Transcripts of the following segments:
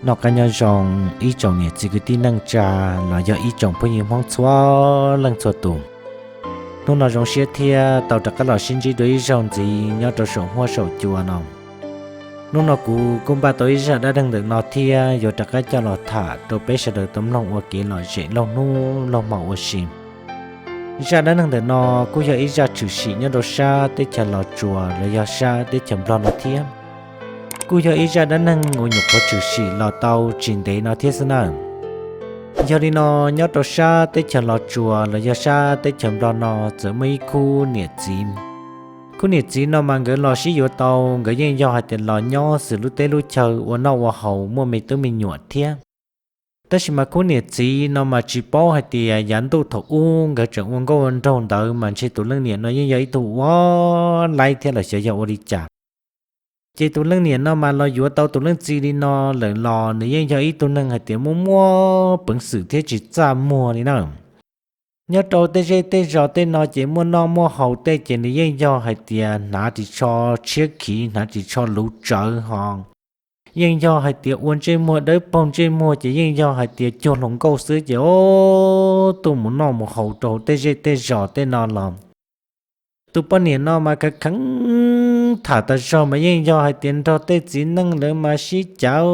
Noj qab nyob zoo ib tsoom niam txiv kwv tij neej tsa los yog ib tsoom phooj ywg Hmoob txhua leej txhua tus. Hnub no zoo siab thiab tau rov qab los sib ntsib dua ib zaug ntxiv nyob rau saum huab saum cua no. Hnub no kuv kuj npaj tau ib zaj dab neeg ntawm no thiab yuav rov qab coj los tham rau peb sawv daws tau mloog ua kev lom zem laug hnub laug hmo ua si. Zaj dab neeg ntawm no kuj yog ib zaj tshwm sim nyob rau sab teb chaws Los Tsuas los yog sab teb chaws Nplog no thiab. Kuj yog ib zaj dab neeg uas nyuam qhuav tshwm sim los tau tsis ntev no thiab xwb na. Yog li no, nyob rau sab teb chaws Los Tsuas los yog sab teb chaws Nplog no txawm muaj ib khub niam txiv. Khub niam txiv no mas nkawd los sib yuav tau, nkawd yeej yog hais tias los nyob xws lub teb lub chaw ua noj ua haus muaj me tub me nyuam thiab. Tab sis mas khub niam txiv no mas tsis paub hais tias yav ntuj thaum ub nkawd tseem ua nkauj ua nraug ntawd mas ntshe tus leej niam no yeej yog ib tug ua laib thiab los xyov yog ua li cas. Ces tus leej niam no mas los yuav tau tus leej txiv li no lawm los nws yeej yog ib tug neeg hais tias muaj muaj peev xwm thiab tsis txaj muag li na. Nyob rau tej zej tej zos tej no ces muaj noj muaj haus tej ces nws yeej yog hais tias hnav ris tsho tshiab khiv, hnav ris tsho luv tsawv ho. Yeej yog hais tias ua ntsej muag dawb paug ntsej muag ces yeej yog hais tias cuag hluas nkauj xwb ces o, tuaj mus noj mus haus rau tej zej tej zos tej no los. Tus poj niam no mas kheev kheev tham tas zog mas yeej yog hais tias nrog tej txiv neej lawv mas sib cav,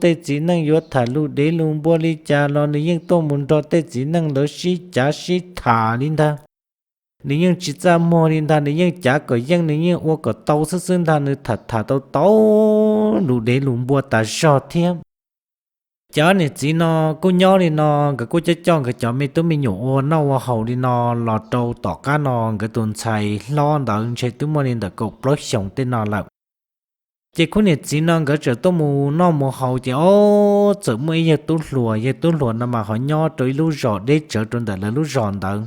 tej txiv neej yuav tham lus dev lus npua li cas los nws yeej tuaj mus nrog tej txiv neej lawv sib cav sib tham li ntag. Nws yeej tsis txaj muag li ntag, nws yeej cav kom yeej, nws yeej ua kom tau xwb xwb ntag, nws tham tham tau tau lus dev lus npua tas zog thiab. Ces ob niam txiv no kuj nyob li no, nkawd kuj coj coj nkawd cov me tub me nyuam ua noj ua haus li no los rau tom qab no nkawd tus ntxhais hlob ntawd ntshe twb muaj li ntawm kaum plaub xyoos tej no lawm. Ces khub niam txiv no nkawd txawm tuaj mus noj mus haus ces o, txawm muaj ib yawg tub hluas, yawg tub hluas no mas ho nyob rau ib lub zos deb tsawv rau ntawm lawv lub zos ntawd.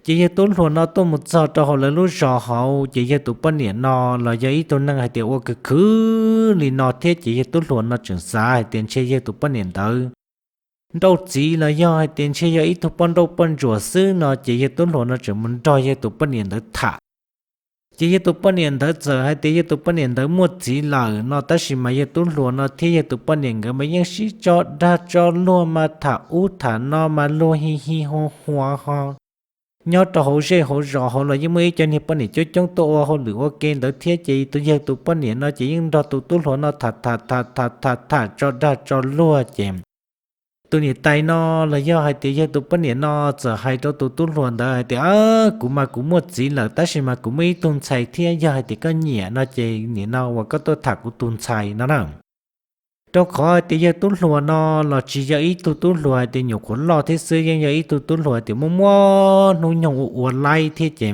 Ces yawg tub hluas no tuaj mus txog rau hauv lawv lub zos hauv ces yawg tus poj niam no los yog ib tug neeg hais tias ua khwv khwv li no thiab ces yawg tub hluas no tseem xav hais tias ntshe yawg tus poj niam ntawd nrauj txiv los yog hais tias ntshe yog ib tug poj nrauj poj ntsuam xwb no ces yawg tub hluas no tseem mus nrog yawg tus poj niam ntawd tham. Ces yawg tus poj niam ntawd txawm hais tias yawg tus poj niam ntawd muaj txiv lawm no tab sis mas yawg tub hluas no thiab yawg tus poj niam nkawd mas yeej sib tso dag tso luag mas tham ub tham no mas luag hi hi hua hua ho. Nyob rau hauv zej hauv zos hauv los yeej muaj ib co niag poj niam coob coob tuaj ua hauj lwm ua ke ntawd thiab ces tus yawg tus poj niam no ces yeej nrog tus tub hluas no tham tham tham tham tham tham tso dag tso luag ces tus niam tais no los yog hais tias yawg tus poj niam no txawm hais rau tus tub hluas ntawd hais tias, kuv mas kuv muaj txiv lawm tab sis mas kuv muaj ib tug ntxhais thiab, yog hais tias koj nyiam no ces nim no uas koj tuaj tham kuv tus ntxhais no na. Rau qhov hais tias yawg tub hluas no los tsis yog ib tug tub hluas hais tias nyuam qhuav loj thiab xwb, yeej yog ib tug tub hluas tias muaj muaj hnub nyoog ua ua laib thiab ces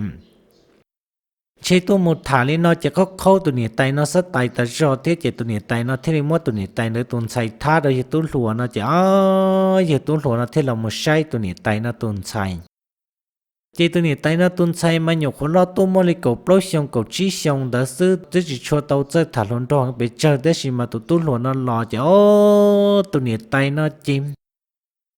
ntshe tuaj mus tham li no ces qhaub qhaub tus niam tais no xab tais tas zog thiab ces tus niam tais no thiaj li muab tus niam tais ntawd tus ntxhais thab rau yawg tub hluas no ces o, yawg tub hluas no thiaj los mus saib tus niam tais no tus ntxhais. Ces tus niam tais no tus ntxhais mas nyuam qhuav loj tuaj muaj li kaum plaub xyoo kaum tsib xyoo ntawd xwb, twb tsis tshua tau txawj tham hluas nraug pes tsawg tab sis mas tus tub hluas no los ces o, tus niam tais no ces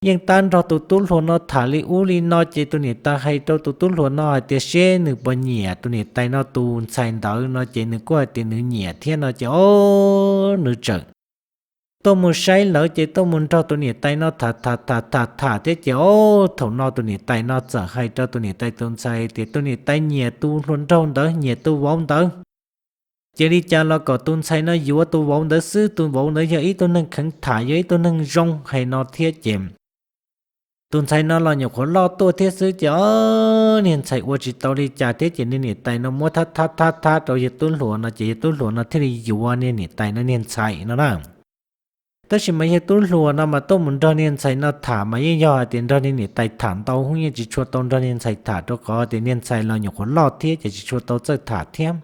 yeej tab nrog tus tub hluas no tham li ub li no ces tus niam tais hais rau tus tub hluas no hais tias seb nws puas nyiam tus niam tais no tus ntxhais ntawd no ces nws kuj hais tias nws nyiam thiab no ces o, nws txawm tuaj mus saib lawv ces tuaj mus nrog tus niam tais no tham tham tham tham tham thiab ces o, thaum no tus niam tais no txawm hais rau tus niam tais tus ntxhais tias tus niam tais nyiam tus hluas nraug ntawd, nyiam tus vauv ntawd. Cia li cas los kom tus ntxhais no yuav tus vauv ntawd xwb, tus vauv ntawd yog ib tug neeg kheev tham, yog ib tug neeg zoo hais no thiab ces tus ntxhais no los nyuam qhuav loj tuaj thiab xwb ces o, niag ntxhais ua tsis tau li cas thiab ces niag niam tais no muab thab thab thab thab rau yawg tub hluas no ces yawg tub hluas no thiaj li yuav niag niam tais no niag ntxhais no na. Tab sis mas yawg tub hluas no mas tuaj mus nrog niag ntxhais no tham mas yeej yog hais tias nrog niag niam tais tham ntau hub, yeej tsis tshua tau nrog niag ntxhais tham rau qhov tias niag ntxhais los nyuam qhuav loj thiab ces tsis tshua tau txawj tham thiab.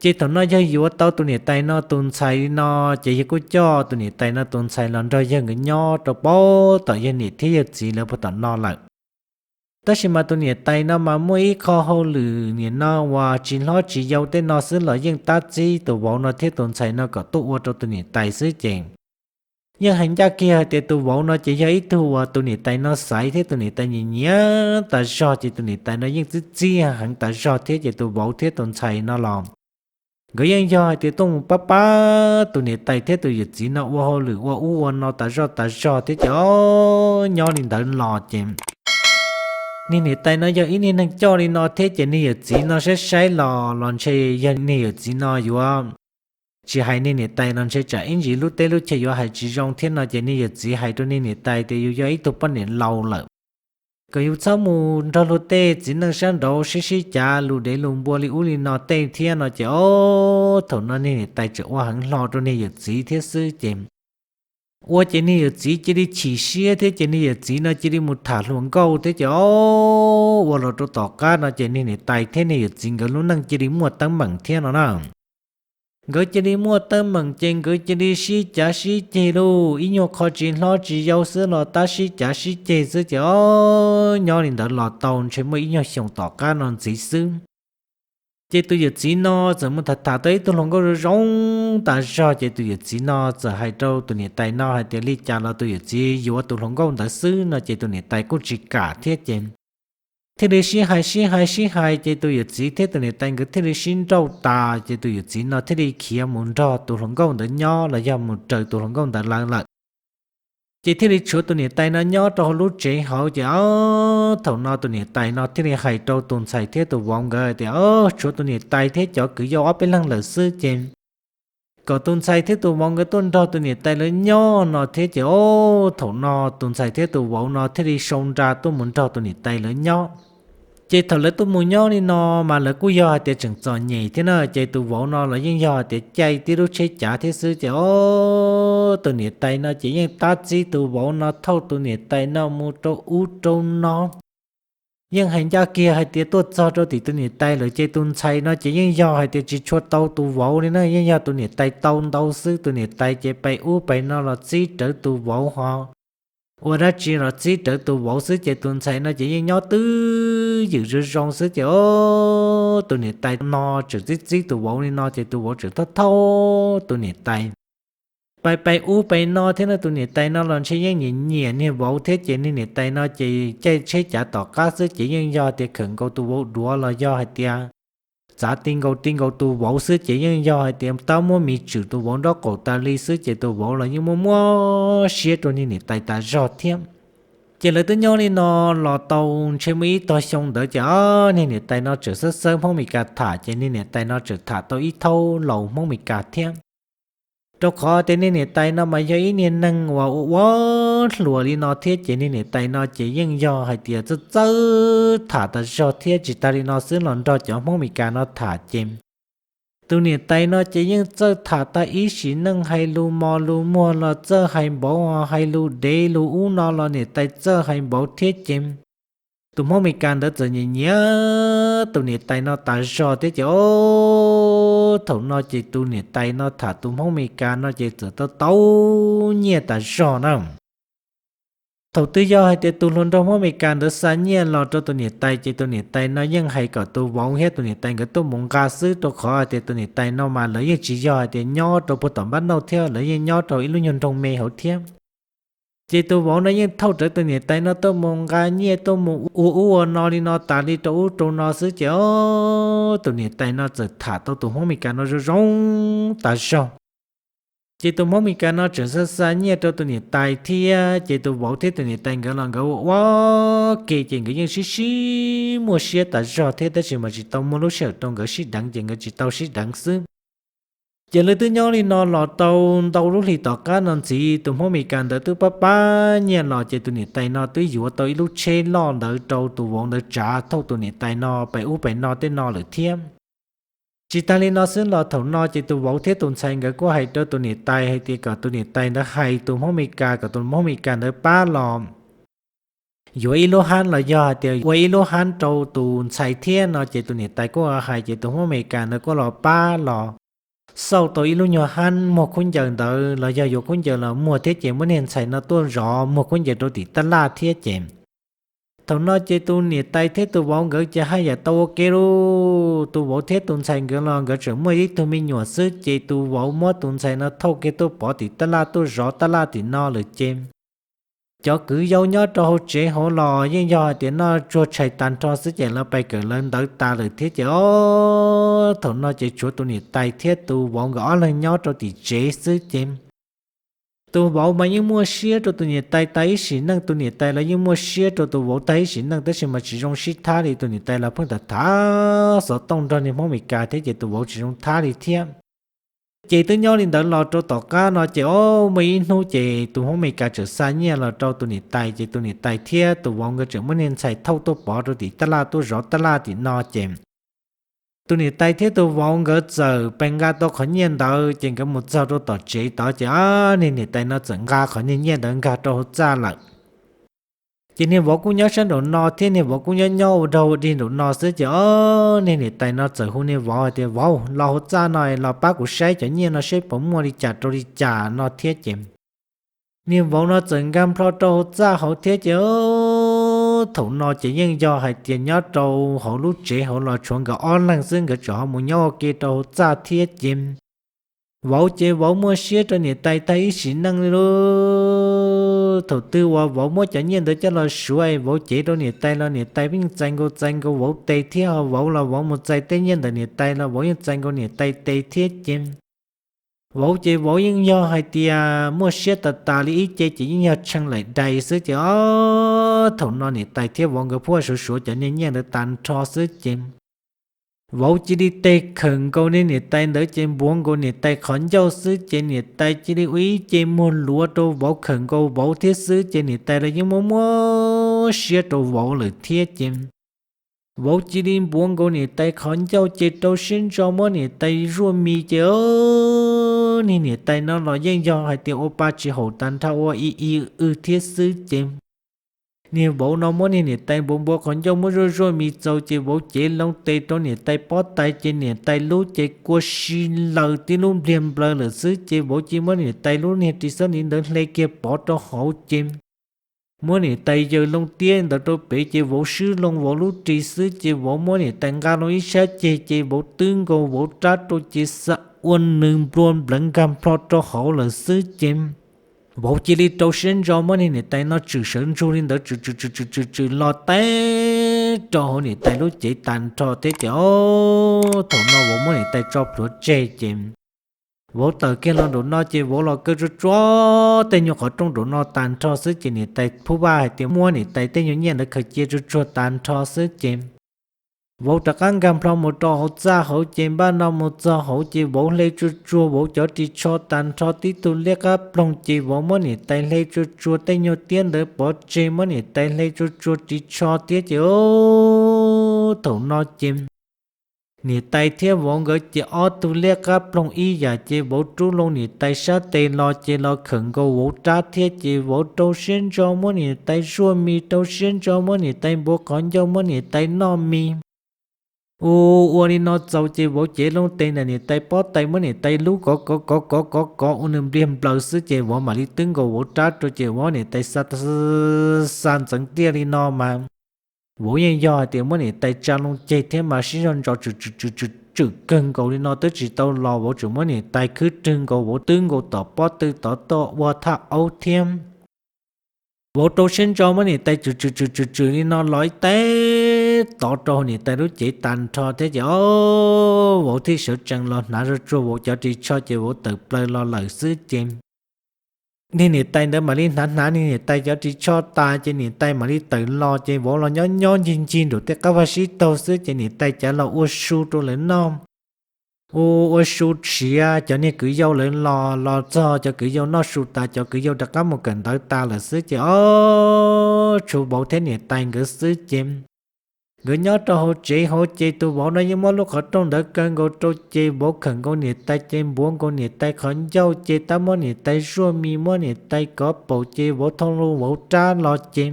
Ces thaum no yawg yuav tau tus niam tais no tus ntxhais li no ces yawg kuj coj tus niam tais no tus ntxhais los nrog yawg nkawd nyob rau pab tom yawg niam thiab yawg txiv lawv puag tom no lawm. Tab sis mas tus niam tais no mas muaj ib qho hauj lwm nim no uas tsis hlob tsis yau tej no xwb los yeej tab txib tus vauv no thiab tus ntxhais no kom tuaj ua rau tus niam tais xwb ces yeej hais ncaj kiag hais tias tus vauv no ces yog ib tug uas tus niam tais no xaiv thiab tus niam tais nyiam nyiam tas zog ces tus niam tais no yeej txib txib heev tas zog thiab ces tus vauv thiab tus ntxhais no los Nkawd yeej yog hais tias tuaj mus pab pab tus niam tais thiab tus yawm txiv no ua hauj lwm ua ub ua no tas zog tas zog thiab ces ob nyob li ntawd los ces niag niam tais no yog ib niag neeg coj li no thiab ces niag yawm txiv no saib saib los los ntshe yog niag yawm txiv no yuav tsis hais niag niam tais los ntshe tsam ib ntsis lub teb lub chaw yuav hais tsis zoo thiab no ces niag yawm txiv hais rau niag niam tais tias yus yog ib tug poj niam laus lawm, kom yus txhob mus nrog luag tej txiv neej sab nraud sib sib cav lus dev lus npua li ub li no tej thiab no ces ob thaum no niag niam tais tseem ua heev hlo rau niag yawm txiv thiab xwb ces ua ces niag yawm txiv cia li chim siab thiab ces niag yawm txiv no cia li mus tham hluas nkauj thiab ces ob ua los rau tom qab no ces niag niam tais thiab niag yawm txiv nkawd lub neej cia li muaj teeb meem thiab no na. Nkawd cia li muaj teeb meem ces nkawd cia li sib cav sib ceg lauj, ib nyuag qho tsis hlob tsis yau xwb los tab sib cav sib ceg xwb ces ob nyob li ntawd los tau ntshe muaj ib nyuag xyoo tom qab no ntxiv xwb. Ces tus yawm txiv no txawm mus tham tham tau ib tug hluas nkauj zoo zoo tas zog ces tus yawm txiv no txawm hais rau tus niam tais no hais tias li cas los tus yawm txiv yuav tus hluas nkauj ntawd xwb no ces tus niam tais kuj tsis kam thiab ces thiaj li sib hais sib hais sib hais ces tus yawm txiv thiab tus niam tais nkawd thiaj li sib nrauj tas ces tus yawm txiv no thiaj li khiav mus nrog tus hluas nkauj ntawd nyob los yog mus raws tus hluas nkauj ntawd lawm lawm. Ces thiaj li tshuav tus niam tais no nyob rau hauv lub tsev hauv ces ob thaum no tus niam tais no thiaj li hais rau tus ntxhais thiab tus vauv nkawd tias, Tshuav tus niam tais thiab cov kwv yau ob peb leeg lawm xwb ces kom tus ntxhais thiab tus vauv nkawd tuaj nrog tus niam tais lawv nyob no thiab ces ob thaum no tus ntxhais thiab tus vauv no thiaj li sau nra tuaj mus nrog tus niam tais lawv nyob. Ces thaum lawv tuaj mus nyob li no mas lawv kuj yog hais tias tseem txom nyem thiab na ces tus vauv no los yeej yog hais tias caij tib lub tsheb cav thiab xwb ces ob tus niam tais no ces yeej tab txib tus vauv no thauj tus niam tais no mus rau ub rau no. Yeej hais ncaj kiag hais tias tuaj txog rau tim tus niam tais lawm ces tus ntxhais no ces yeej yog hais tias tsis tshua tau tus vauv li na, yeej yog tus niam tais tau ntau xwb. Tus niam tais ces pais ub pais no los txib rawv tus vauv ho ua dab tsi los txib rawv tus vauv xwb ces tus ntxhais no ces yeej nyob twj ywm zoo zoo xwb ces ob tus niam tais no tseem txib txib tus vauv li no ces tus vauv tseem thauj thauj tus niam tais pais pais ub pais no thiab no. Tus niam tais no los ntshe yeej nyiam nyiam niag vauv thiab ces niag niam tais no ces caij tsheb cav tom qab xwb ces yeej yog tias khawm nkaus tus vauv duav los yog hais tias txav ti nkaus ti nkaus tus vauv xwb ces yeej yog hais tias tab muab mis tswm tus vauv nraub qaum tas li xwb ces tus vauv los yeej muaj muab siab rau niag niam tais tas zog thiab. Ces lawv twb nyob li no los tau ntshe muaj ib tog xyoo ntawd ces niag niam tais no tseem xawb xawb Hmoob Mes Kas tham ces niag niam tais no tseem tham tau ib thaub laus Hmoob Mes Kas thiab. Rau qhov tias niag niam tais no mas yog ib niag neeg uas ua ua hluas li no thiab ces niag niam tais no ces yeej yog hais tias txawj txawj tham tas zog thiab tsis tas li no xwb los nrog cov Hmoob Mes Kas no tham ces tus niam tais no ces yeej txawj tham tag ib sim neej, hais lus mos lus muag los txawj hais npaum, hais lus dev lus ub no los niam tais txawj hais npaum thiab ces tus Hmoob Mes Kas ntawd txawm nyiam nyiam tus niam tais no tas zog thiab ces ob thaum no ces tus niam tais no tham tus Hmoob Mes Kas no ces txawm tau tau nyiaj tas zog na. Thaum twg yog hais tias tus hluas nraug Hmoob Mes Kas ntawd xa nyiaj los rau tus niam tais ces tus niam tais no yeej hais kom tus vauv thiab tus niam tais nkawd tuaj mus nqa xwb rau qhov hais tias tus niam tais no mas lawv yeej tsis yog hais tias nyob rau puag tom npab nauj thiab lawv yeej nyob rau ib lub nyuag nroog me hauv thiab. Ces tus vauv no yeej thauj rawv tus niam tais no tuaj mus nqa nyiaj tuaj mus ua ub ua no li no tas li rau ub rau no xwb ces ob tus niam tais no txawm tham tau tus Hmoob Mes Kas no zoo zoo tas zog. Ces tus Hmoob Mes Kas no tseem xa xa nyiaj rau tus niam tais thiab ces tus vauv thiab tus niam tais nkawd los nkawd ua ua ke ces nkawd yeej sib sib muaj siab tas zog thiab tab sis mas tsis tau muaj lub sij hawm rau nkawd sib deev ces nkawd tsis tau sib deev xwb. Ces lawv twb nyob li no los tau ntau lub hlis tom qab no ntxiv tus Hmoob Mes Kas ntawd twb pab pab nyiaj los ces tus niam tais no twb yuav tau ib lub tsheb loj ntawd rau tus vauv ntawd tsav thauj tus niam tais no pem ub pem no tej no lawm thiab. Tsis tas li no xwb los thaum no ces tus vauv thiab tus ntxhais nkawd kuj hais rau tus niam tais hais tias kom tus niam tais ntawd hais tus Hmoob Mes Kas kom tus Hmoob Mes Kas ntawd pab los yuav ib lub hab los yog hais tias ua ib lub hab rau tus ntxhais thiab no ces tus niam tais kuj hais ces tus Hmoob Mes Kas ntawd kuj los pab los xauj tau ib lub nyuag hab muag khaub ncaws ntawd los yog yuav khaub ncaws los muag thiab ces muab niag ntxhais no tuaj zov muag khaub ncaws rau tim taj laj thiab ces thaum no ces tus niam tais thiab tus vauv nkawd ces haj yam tau ua ke lauj. Tus vauv thiab tus ntxhais nkawd los nkawd tseem muaj ib tug me nyuam xwb ces tus vauv muab tus ntxhais no thauj kiag tuaj pov tim taj laj tuaj zov taj laj tim no lawm ces cov kwv yau nyob rau hauv tsev hauv los yeej yog hais tias noj tsuag tshais tag nrho xwb ces lawv pais kawm lawv ntawv tas lawm thiab ces ob thaum no ces tshuav tus niam tais thiab tus vauv nkawd ob leeg nyob rau tim tsev xwb ces tus vauv mas yeej muaj siab rau tus niam tais tag ib sim neej, tus niam tais los yeej muaj siab rau tus vauv tag ib sim neej, tab sis mas tsis zoo sib thab li. Tus niam tais los pheej tham tham xov tooj nrog niag Hmoob Amelikas thiab ces tus vauv tsis zoo thab li thiab. Ces twb nyob li ntawd los rau tom qab no ces ob muaj ib hnub ces tus Hmoob Amelikas txawm xa nyiaj los rau tus niam tais ces tus niam tais thiab tus vauv nkawd tseem muab niag ntxhais thauj tuaj pov rau tim taj laj tuaj zov taj laj tim no ces tus niam tais thiab tus vauv nkawd txawm pes nqa tau qhov nyiaj ntawd ces nkawd mus txog rau tom tsev tod ces niag niam tais no txawm nqa qhov niag nyiaj ntawd nkag rau hauv txaj lawm. Ces niag vauv kuj nyob sab nraum no thiab niag vauv kuj nyob nyob ua dog ua dig nraum no xwb ces ob niag niam tais no txawm hu niag vauv hais tias, Vauv, los hauv txaj no los pab kuv saib cov nyiaj no seb puas muaj li cas rau li cas no thiab ces niag vauv no txawm nkag nplho rau hauv txaj hauv thiab ces thaum no ces yeej yog hais tias nyob rau hauv lub tsev hauv los tshuav nkawd ob leeg xwb, nkawd tseem ho mus nyob ua ke rau hauv txaj thiab ces vauv ces vauv muaj siab rau niam tais tag ib sim neej li lub. Thaum twg uas vauv muab cov nyiaj ntawd coj los suav vauv cev rau niam tais los niam tais yeej txais nkaus txais nkaus vauv tes thiab ho vauv los vauv mus txais tej nyiaj ntawm niam tais los vauv yeej txais nkaus niam tais tes thiab ces vauv ces vauv yeej yog hais tias muaj siab tas tas li ib ce ces yeej yog tshee laim dais xwb ces ob thaum no niam tais thiab vauv nkawd phuaj suav suav cov niag nyiaj ntawd tag nrho xwb ces vauv cia li tes khawm nkaus niag niam tais ntawd ces npuav nkaus niam tais qhov ncauj xwb ces niam tais cia li ua ib ce muag luav rau vauv khawm nkaus vauv thiab xwb ces niam tais los yeej muaj muab siab rau vauv lawm thiab ces vauv cia li npuav nkaus niam tais qhov ncauj ces rau siab ntso muab niam tais zuaj mis ces niag niam tais no los yeej yog hais tias ua pa tsis haum tag nrho ua i i w thiab xwb ces niag vauv no muab niag niam tais npuav npuav qhov ncauj muab zuaj zuaj mis txaus ces vauv cev loo tes rau niam tais pob tais ces niam tais lub ces kua si laws tib lub npliag nplaws lawm xwb ces vauv cia muab niam tais lub niag ris xab niv ntawd hle kiag pov rau hauv ces muab niam tais yaws loo tiab ntawd rau pem ces vauv swb loo vauv lub ris xwb ces vauv muab niam tais nqa loo ib sab ceg ces vauv twb nkaus vauv rab rau ces xa ua nws nplua nplawv nkag nplho rau hauv lawm xwb ces vauv cia li rau siab ntso muab niag niam tais no tswm sawv ntsug li ntawd tswm tswm tswm tswm tswm los teb rau hauv niam tais lub cev tag nrho thiab ces thaum no vauv muab niam tais tso plhuav tseg ces vauv tawm kiag los nraum no ces vauv los kaw tsuag tsuag tej nyuag qhov rooj nraum no tag nrho xwb ces niam tais phuj vaj hais tias muab niam tais tej nyuag nyiaj ntawd khaws cia tsuag tsuag tag nrho xwb ces vauv rov qab nkag nplho mus rau hauv txaj hauv ces npaj no mus txog hauv ces vauv hle tsuag tsuag vauv cov ris tsho tag nrho tib tug liab qab ploog ces vauv muab niam tais hle tsuag tsuag tej nyuag tiab ntawd pov tseg muab niam tais hle tsuag tsuag ris tsho thiab ces thaum no ces niam tais thiab vauv nkawd ces ob tug liab qab ploog ib yam ces vauv rub loo niam tais sab tes los ces los khawm nkaus vauv rab thiab ces vauv rau siab ntso muab niam tais zuaj mis rau siab ntso muab niam tais npuav qhov ncauj muab niam tais noj mis. Ua ua li no txaus ces vauv cev loo tes ntawm niam tais pob tais muab niam tais lub kov kov kov kov kov kov ua nws npliag nplaws xwb ces vauv mam li twb nkaus vauv rab rau ces vauv niam tais xa xa ntxeev tiaj li no mas vauv yeej yog hais tias muab niam tais tsa loo ceg thiab mas sib zog ntso tswm tswm tswm tswm kawg nkaus li no twb tsis tau los vauv tseem muab niam tais khwb rwg nkaus vauv twb nkaus tom pob tw tod tuaj ua thaj aub thiab vauv rau siab ntso muab niam tais tswm tswm tswm tswm tswm li no los ib teb tod rau hauv niam tais lub cev tag nrho thiab ces vauv thiaj sawv tsees los hnav tsuag tsuag vauv cov ris tsho ces vauv tawm plaws los lawm xwb ces niag niam tais ntawd mam li hnav hnav niag niam tais cov ris tsho tas ces niam tais mam li tawm los ces vauv los nyob nyob ncig ncig nraum tej qab vaj sib taug xwb ces niam tais cav los ua su rau lawv noj. Ua ua su siav cov niag kwv yau lawv los los txog cov kwv yau noj su tas cov kwv yau rov qab mus kawm ntawv tas lawm xwb ces ob tshuav vauv thiab niam tais nkawd xwb ces nkawd nyob rau hauv tsev hauv ces tus vauv no yeej muab lub qhov rooj ntawd kaw nkaus rau ces vauv khawm nkaus niam tais ces npuav nkaus niam tais qhov ncauj ces tab muab niam tais zuaj mis muab niam tais kov paum ces vauv thau loo vauv rab los ces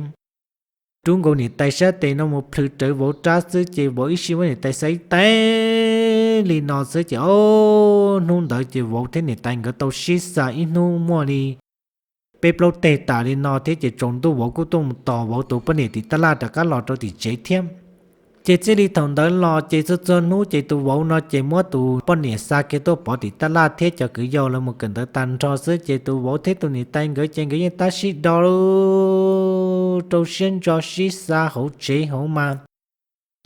rub nkaus niam tais sab tes no mus plhws rawv vauv rab xwb ces vauv ib sij muab niam tais xa ib teb li no xwb ces ob hnub ntawd ces vauv thiab niam tais nkawd tau sib xa ib hnub muaj li peb plaub teg tas li no thiab ces tsaus ntuj vauv kuj tuaj mus tos vauv tus poj niam tim taj laj rov qab los rau tim tsev thiab. Ces txij li thaum ntawd los ces txhua txhua hnub ces tus vauv no ces muab tus poj niam xa kiag tuaj pov tim taj laj thiab cov kwv yau lawv mus kawm ntawv tag nrho xwb ces tus vauv thiab tus niam tais nkawd ces nkawd yeej tab sib do rau siab ntso sib xa hauv tsev hauv mas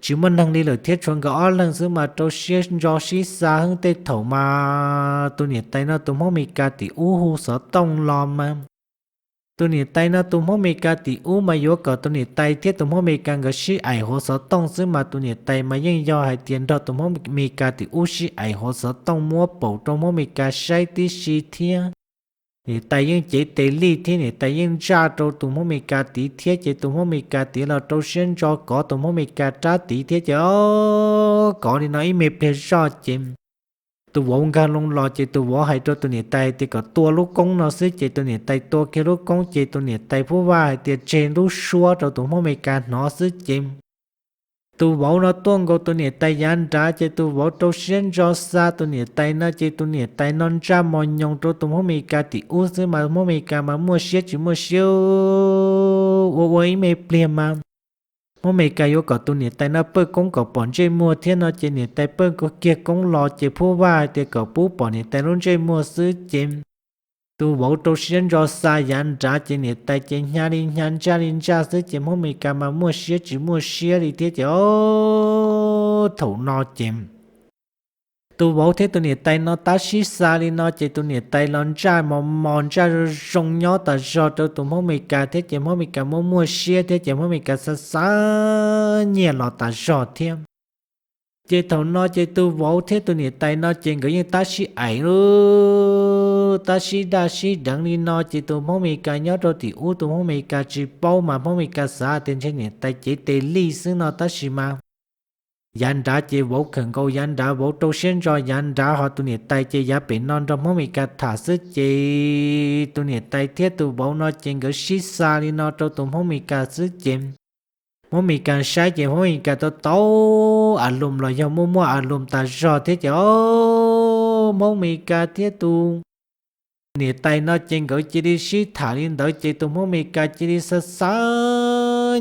tsis muaj neeg li lawm thiab tshuav nkawd ob leeg xwb mas rau siab ntso sib xa heev. Tej thaum mas tus niam tais no tus Hmoob Mes Kas tim ub hu xov tooj los mas tus niam tais no tus Hmoob Mes Kas tim ub mas yuav kom tus niam tais thiab tus Hmoob Mes Kas nkawd sib aim hauv xov tooj xwb mas tus niam tais mas yeej yog hais tias nrog tus Hmoob Mes Kas tim ub sib aim hauv xov tooj muab paum rau Hmoob Mes Kas saib tib si thiab. Niam tais yeej cev tes lij thiab niam tais yeej ntsaj rau tus Hmoob Mes Kas tid thiab ces tus Hmoob Mes Kas tid los rau siab ntso kov tus Hmoob Mes Kas rab tid thiab ces kov li no ib me pliag zoj ces tus vauv nkag loo los ces tus vauv hais rau tus niam tais tias kom tua lub koob no xwb ces tus niam tais tua kiag lub koob ces tus niam tais pub vaj hais tias tseg lub suab rau tus Hmoob Mes Kas hnov xwb ces tus vauv no tuaj nkaus tus niam tais yav nrad ces tus vauv rau siab ntso xa tus niam tais no ces tus niam tais no ntsaj mos nyoos rau tus Hmoob Mes Kas tim ub xwb mas Hmoob Mes Kas mas muaj siab tsis muaj siab ua ua ib me pliag mas Hmoob Mes Kas yuav kom tus niam tais no pawj koob kom pom ntsej muag thiab no ces niam tais pawj kiag koob los ces pub vaj hais tias kom pub pom niam tais lub ntsej muag xwb ces tus vauv rau siab ntso xa yav nrad ces niam tais ces hnyav li hnyav ntsaj li ntsaj xwb ces Hmoob Mes Kas mas muaj siab tsis muaj siab li thiab ces thaum no ces tus vauv thiab tus niam tais no tab sib xa li no ces tus niam tais los ntsaj mos mos ntsaj zoo zoo nyob tas zog rau tus Hmoob Mes Kas thiab ces Hmoob Mes Kas muaj muaj siab thiab ces Hmoob Mes Kas xa xa nyiaj los tas zog thiab. Ces thaum no ces tus vauv thiab tus niam tais no ces nkawd yeej tab sib aim lub, tab sib daj sib deev li no ces tus Hmoob Mes Kas nyob rau tim ub tus Hmoob Mes Kas tsis paub mas Hmoob Mes Kas xav tias ntshe niam tais cev tes lij xwb no tab sis mas yav nrad ces vauv khawm nkaus yav nrad vauv rau siab ntso yav nrad ho tus niam tais ces yav pem no nrog Hmoob Mes Kas tham xwb ces tus niam tais thiab tus vauv no ces nkawd sib xa li no rau tus Hmoob Mes Kas xwb ces Hmoob Mes Kas saib ces Hmoob Mes Kas tau tau a lum los yog muaj muaj a lum tas zog thiab ces Hmoob Mes Kas thiab tus niam tais no ces nkawd cia li sib tham li ntawd ces tus Hmoob Mes Kas cia li xa xa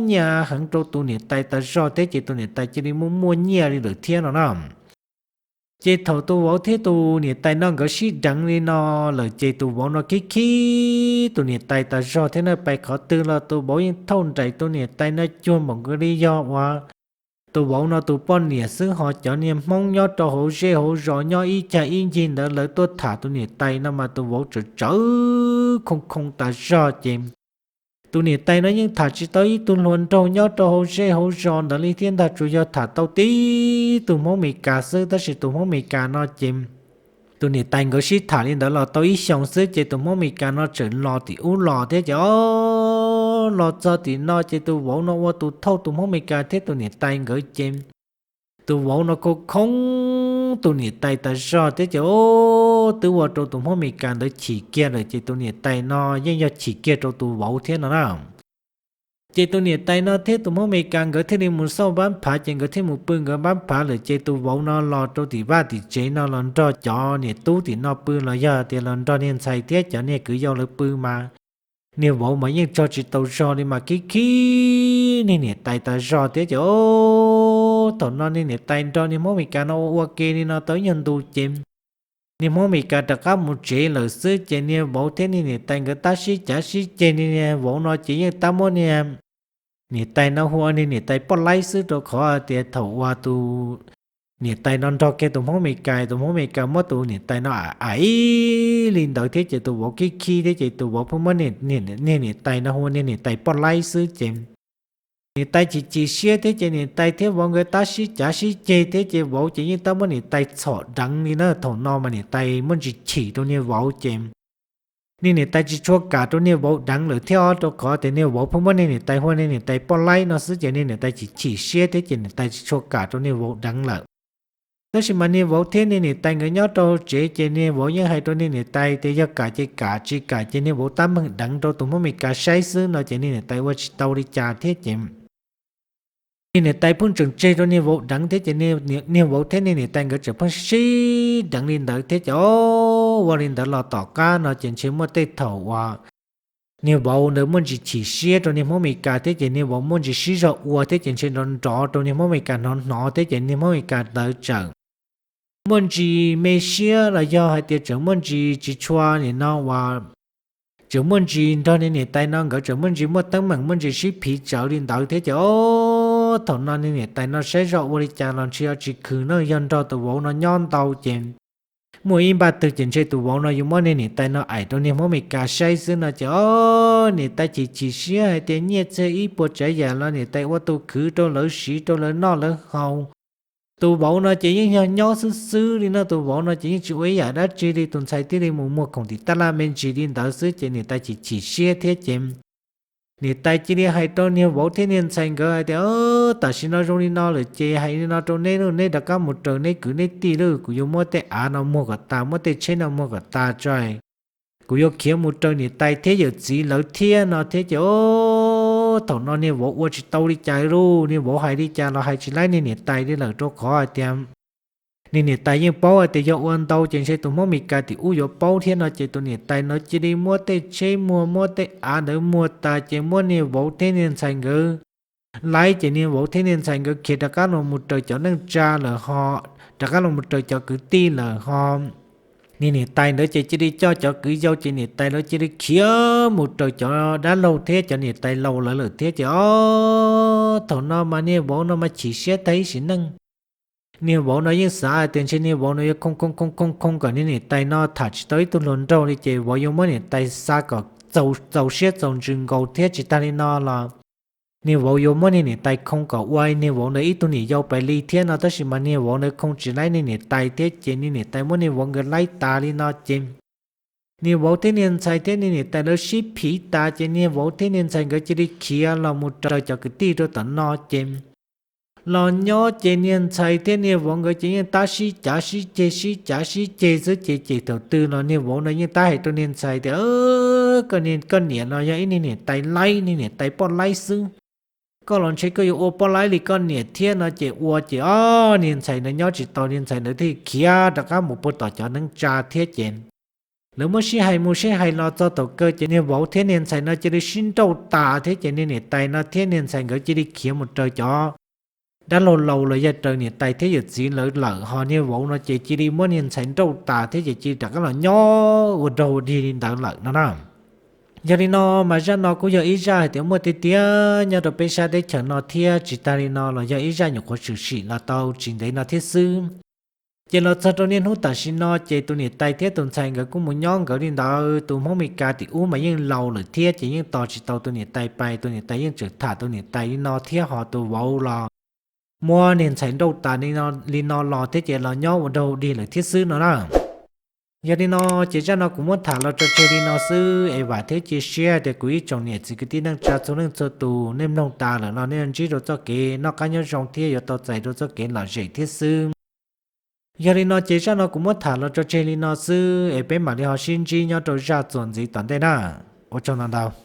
nyiaj heev rau tus niam tais tas zog thiab ces tus niam tais cia li muaj muaj nyiaj li lawm thiab no na. Ces thaum tus vauv thiab tus niam tais no nkawd sib deev li no lawm ces tus vauv no khib khib tus niam tais tas zog thiab na, pais qhov twg los tus vauv yeej thauj nraim tus niam tais no cuag npaum nkaus li yog uas tus vauv no tus poj niam xwb ho cov niag Hmoob nyob rau hauv zej hauv zos nyob ib cag ib ncig ntawd lawv tuaj tham tus niam tais no mas tus vauv tsawv tsawv khoo khoo tas zog ces tus niam tais no yeej tham tsis tau ib tug hluas nraug nyob rau hauv zej hauv zos ntawd li thiab ntag, tsuas yog tham tau tib tug Hmoob Mes Kas xwb tab sis tus Hmoob Mes Kas no ces tus niam tais nkawd sib tham li ntawd los tau ib xyoos xwb ces tus Hmoob Mes Kas no tseem los tim ub los thiab ces o los txog tim no ces tus vauv no ua tus thauj tus Hmoob Mes Kas thiab tus niam tais nkawd ces tus vauv no khoo khoo tus niam tais tas zog thiab ces o twb ua rau tus Hmoob Mes Kas ntawd chim kiag lawm ces tus niam tais no yeej yog chim kiag rau tus vauv thiab no na. Ces tus niam tais no thiab tus Hmoob Mes Kas nkawd thiaj li mus xauj npab phav ces nkawd thiaj mus pw nkawd npab phav lawm ces tus vauv no los rau tim vaj tim tsev no los nrog cov niam tub tim no pw los yog tias los nrog niag ntxhais thiab cov niag kwv yau lawv pw mas niag vauv mas yeej tso tsis tau zog li mas khib khib niag niam tais tas zog thiab ces o thaum no niag niam tais nrog niag Hmoob Mes Kas no ua ua ke li no tau ib nyuag ntu ces niag Hmoob Mes Kas rov qab mus tsev lawm xwb ces niag vauv thiab niag niam tais nkawd tab sib cav sib ceg, niag vauv no ces yeej tab muab niag niam tais no hu ua niag niam tais poj laib xwb rau qhov tias thaum uas tus niam tais no nrog kiag tus Hmoob Mes Kas, tus Hmoob Mes Kas muab tus niam tais no aim li ntawd thiab ces tus vauv khib khib thiab ces tus vauv pheej muab niag niam tais no hu ua niag niam tais poj laib xwb ces niam tais chim chim siab thiab ces niam tais thiab vauv nkawd tab sib cav sib ceg thiab ces vauv ces yeej tab muab niam tais txhom deev li na. Thaum no mas niam tais muaj ntsis chim rau niag vauv ces niag niam tais tsis tshua kam rau niag vauv deev lawm thiab os, rau qhov tias niag vauv pheej muab niag niam tais hu ua niag niam tais poj laib no xwb ces niag niam tais chim chim siab thiab ces niam tais tsis tshua kam rau niag vauv deev lawm. Tab sis mas niag vauv thiab niag niam tais nkawd nyob rau tsev ces niag vauv yeej hais rau niag niam tais tias yog kam ces kam, tsis kam ces niag vauv tab meeg deev rau tus Hmoob Mes Kas saib xwb no ces niag niam tais ua tsis tau li cas thiab ces niag niam tais pheej tseem tseg rau niag vauv deev thiab ces niag vauv thiab niag niam tais nkawd tseem pheej sib deev li ntawd thiab ces o ua li ntawd los tom qab no ces ntshe muaj tej thaum uas niag vauv ntawd muaj ntsis chim siab rau niag Hmoob Amelikas thiab ces niag vauv muaj ntsis sib zog ua thiab ces ntshe nrov nrov rau niag Hmoob Amelikas hnov hnov thiab ces niag Hmoob Amelikas ntawd txawm muaj ntsis me siab los yog hais tias tseem muaj ntsis tsis tshua nim no uas tseem muaj ntsis nrog niag niam tais no nkawd tseem muaj ntsis muaj teeb meem muaj ntsis sib phiv tsawv li ntawd thiab ces ob thaum no niag niam tais no saib zog ua li cas los ntshe tsis khwv no yog nrog tus vauv no nyob ntau ces muaj ib npaj twg ces ntshe tus vauv no yuav muab niag niam tais no aim rau niag Hmoob Amelikas saib xwb no ces ob niam tais chim chim siab hais tias nyiaj txiag ib puas tsav yam los niam tais ua tus khwv rau lawv siv rau lawv noj lawv haus. Tus vauv no ces yeej yog nyob xwb xwb li no, tus vauv no ces yeej tsis ua ib yam dab tsi li, tus ntxhais thiaj li mus muag khoom tim tab laj me ntsis li ntawd xwb ces niam tais chim chim siab thiab ces niam tais cia li hais rau niag vauv thiab niag ntxhais nkawd hais tias, Tam sim no zoo li no lawm ces hais li no rau neb lauj, neb rov qab mus raws neb kwv neb tij lauj, kuv yuav muab tej av no muag kom tas, muab tej tsheb no muag kom tas tso, kuv yuav khiav mus raws niam tais thiab yawm txiv lawv thiab no thiab ces ob thaum no niag vauv ua tsis tau li cas lauj, niag vauv hais li cas los hais tsis laib niag niam tais li lawm rau qhov hais tias niag niam tais yeej paub hais tias yog ua ntau ces ntshe tus Hmoob Amelikas tim ub yuav paub thiab no ces tus niam tais no cia li muab tej tsheb muag muab tej av ntawd muag tas ces muab niag vauv thiab niag ntxhais nkawd laib ces niag vauv thiab niag ntxhais nkawd khiav rov qab los mus raws cov neej tsa lawm ho, rov qab los mus raws cov kwv tij lawm ho. Niag niam tais ntawd ces cia li coj cov kwv yau ces niam tais lawv cia li khiav mus raws cov dab laug thiab cov niam tais laus lawv lawm thiab ces ob thaum no mas niag vauv no mas chim siab tag ib sim neej. Niag vauv no yeej xav hais tias ntshe niag vauv no yuav khoo khoo khoo khoo khoo kom niag niam tais no tham tsis tau ib tug hluas nraug li ces vauv yuav muab niam tais xa kom txaus siab txaus ntsws nkaus thiab tsis tag li no los niag vauv yuav muab niag niam tais khoo kom ua niag vauv ntawd ib tug niam yau pais li thiab no tab sis mas niag vauv ntawd khoo tsis laib niag niam tais thiab ces niag niam tais muab niag vauv nkawd laib tas li no ces niag vauv thiab niag ntxhais thiab niag niam tais lawv sib phiv tas ces niag vauv thiab niag ntxhais nkawd cia li khiav los mus raws cov kwv tij rau tom no ces los nyob ces niag ntxhais thiab niag vauv nkawd ces yeej tab sib cav sib ceg sib cav sib ceg xwb ces ces thaum twg los niag vauv no yeej tab hais rau niag ntxhais tias, Koj niam no yog ib niag niam tais laib, niag niam tais poj laib xwb, koj los ntshe koj yuav ua poj laib li koj niam thiab no ces ua ces ob niag ntxhais ntawd nyob tsis tau, niag ntxhais ntawd thiaj khiav rov qab mus puag tom cov neej tsa thiab ces lawv muab sib hais mus sib hais los txog thaum kawg ces niag vauv thiab niag ntxhais no cia li sib nrauj tas thiab ces niag niam tais no thiab niag ntxhais nkawd cia li khiav mus raws cov dab laug laus los yog raws niam tais thiab yawm txiv lawv lawm ho niag vauv no ces cia li muab niag ntxhais nrauj tas thiab ces cia li rov qab los nyob ua rag ua dig li ntawd lawm no na. Yog li no mas zaj no kuj yog ib zaj hais tias muaj tiag tiag nyob rau peb sab teb chaws no thiab tsis tag li no los yog ib zaj nyuam qhuav tshwm sim los tau tsis ntev no thiab xwb. Ces los txog rau niaj hnub tam sim no ces tus niam tais thiab tus ntxhais nkawd kuj mus nyob nkawd li ntawd, tus Hmoob Mes Kas tim ub mas yeej laus lawm thiab ces yeej tos tsis tau tus niam tais pais, tus niam tais yeej tseem tham tus niam tais li no thiab ho tus vauv los muab niag ntxhais nrauj tas li no los thiab ces los nyob ua rag ua dig lawm thiab xwb no na. Yog li no ces zaj no kuv muab tham los tso tseg li no xwb es vam thiab cia siab tias kuv ib tsoom niam txiv kwv tij neej tsa txhua leej txhua tus nej mloog tas lawm los nej ntsib rau txoj kev noj qab nyob zoo thiab yuav tau txais rau txoj kev lom zem thiab xwb. Yog li no ces zaj no kuv muab tham los tso tseg li no xwb es peb mam li ho sib ntsib nyob rau zaj txuas ntxiv tom ntej na. Ua tsaug ntau ntau.